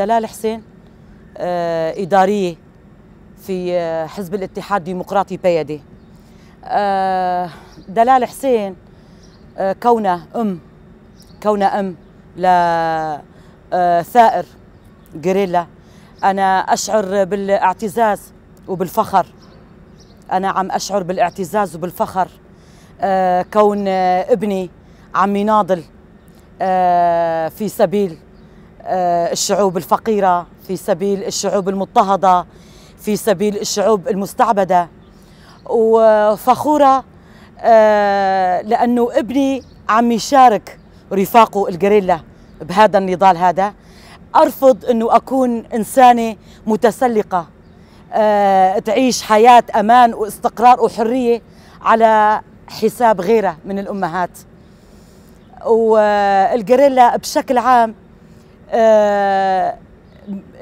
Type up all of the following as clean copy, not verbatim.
دلال حسين، إدارية في حزب الاتحاد الديمقراطي بيدي. دلال حسين كونها أم، كونها أم لثائر غوريلا، أنا أشعر بالاعتزاز وبالفخر. أنا عم أشعر بالاعتزاز وبالفخر كون ابني عم يناضل في سبيل الشعوب الفقيرة، في سبيل الشعوب المضطهدة، في سبيل الشعوب المستعبدة. وفخورة لأنه ابني عم يشارك رفاقه الغوريلا بهذا النضال هذا. أرفض أنه أكون إنسانة متسلقة تعيش حياة أمان واستقرار وحرية على حساب غيرها من الأمهات. والغوريلا بشكل عام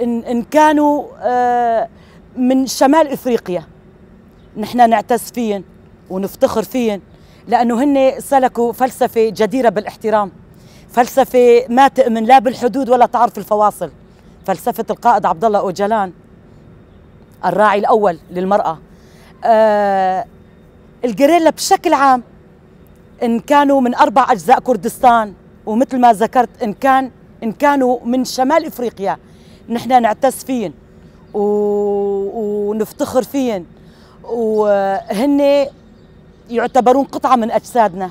إن كانوا من شمال إفريقيا نحن نعتز فيهم ونفتخر فيهم، لأنه هن سلكوا فلسفة جديرة بالاحترام، فلسفة ما تؤمن لا بالحدود ولا تعرف الفواصل، فلسفة القائد عبد الله أوجلان الراعي الأول للمرأة. الغوريلا بشكل عام إن كانوا من 4 أجزاء كردستان، ومثل ما ذكرت إن كانوا من شمال إفريقيا نحن نعتز فيهم ونفتخر فيهم، وهن يعتبرون قطعة من أجسادنا.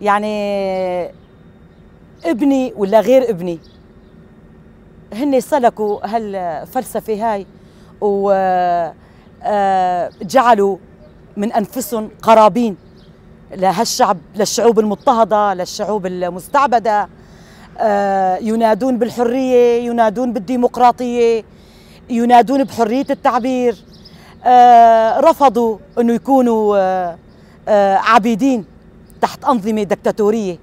يعني ابني ولا غير ابني هن سلكوا هالفلسفة هاي وجعلوا من أنفسهم قرابين لهالشعب، للشعوب المضطهدة، للشعوب المستعبدة. ينادون بالحرية، ينادون بالديمقراطية، ينادون بحرية التعبير. رفضوا أنه يكونوا عبيدين تحت أنظمة دكتاتورية،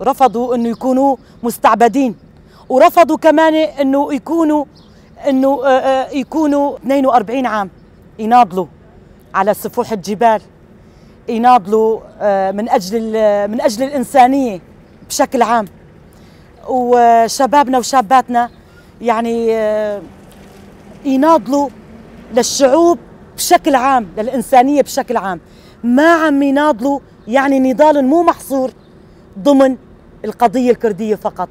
رفضوا أنه يكونوا مستعبدين، ورفضوا كمان أنه يكونوا 42 عام يناضلوا على سفوح الجبال، يناضلوا من أجل الإنسانية بشكل عام. وشبابنا وشاباتنا يعني يناضلوا للشعوب بشكل عام، للإنسانية بشكل عام. ما عم يناضلوا يعني نضال مو محصور ضمن القضية الكردية فقط،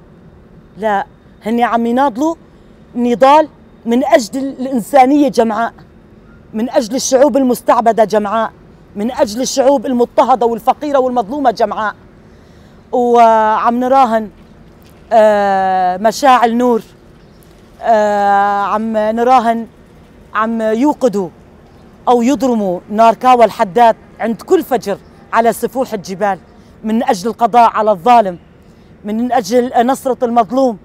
لا، هن عم يناضلوا نضال من أجل الإنسانية جمعاء، من أجل الشعوب المستعبدة جمعاء، من أجل الشعوب المضطهدة والفقيرة والمظلومة جمعاء. وعم نراهن مشاعل نور، عم نراهن عم يوقدوا أو يضرموا نار كاوى الحداد عند كل فجر على سفوح الجبال من أجل القضاء على الظالم، من أجل نصرة المظلوم.